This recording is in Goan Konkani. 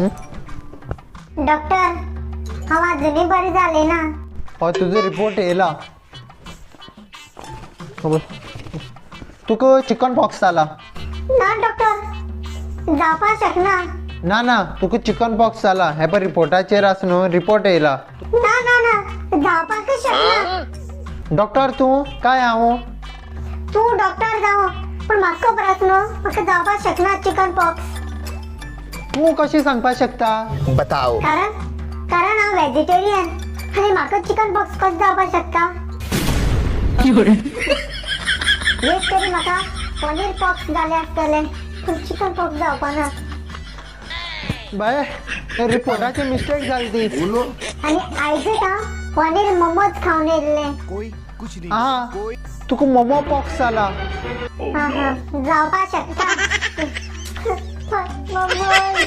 डॉक्टर, हांव अजुनूय बरें जालें ना. हय, तुजो रिपोर्ट येयला. खबर तुका चिकन पॉक्स जाला. ना डॉक्टर, जावपाक शकना. ना ना, तुका चिकन पॉक्स जाला. हे पळय रिपोर्टाचेर आसा न्हू, रिपोर्ट येयला. ना ना ना, जावपाकच शकना. डॉक्टर तूं काय हांव? तूं डॉक्टर जावं, पूण म्हाका खबर आसा न्हू, म्हाका जावपाक शकना चिकन पॉक्स. तूं कशें सांगपाक शकता? बताओ. कारण कारण हांव व्हेजिटेरियन आनी म्हाका चिकन पॉक्स कशें जावपाक शकता? एक तरी म्हाका पनीर पॉक्स जालें आसतलें, पूण चिकन पॉक्स जावपाना. बाय, रिपोर्टाची मिस्टेक जाली ती. आनी आयजूच हांव पनीर मोमोज खावन येयल्लें. कोई कुछ नहीं. आहा, तुका मोमो पॉक्स जाला. हा हा, जावपाक शकता मोमोज.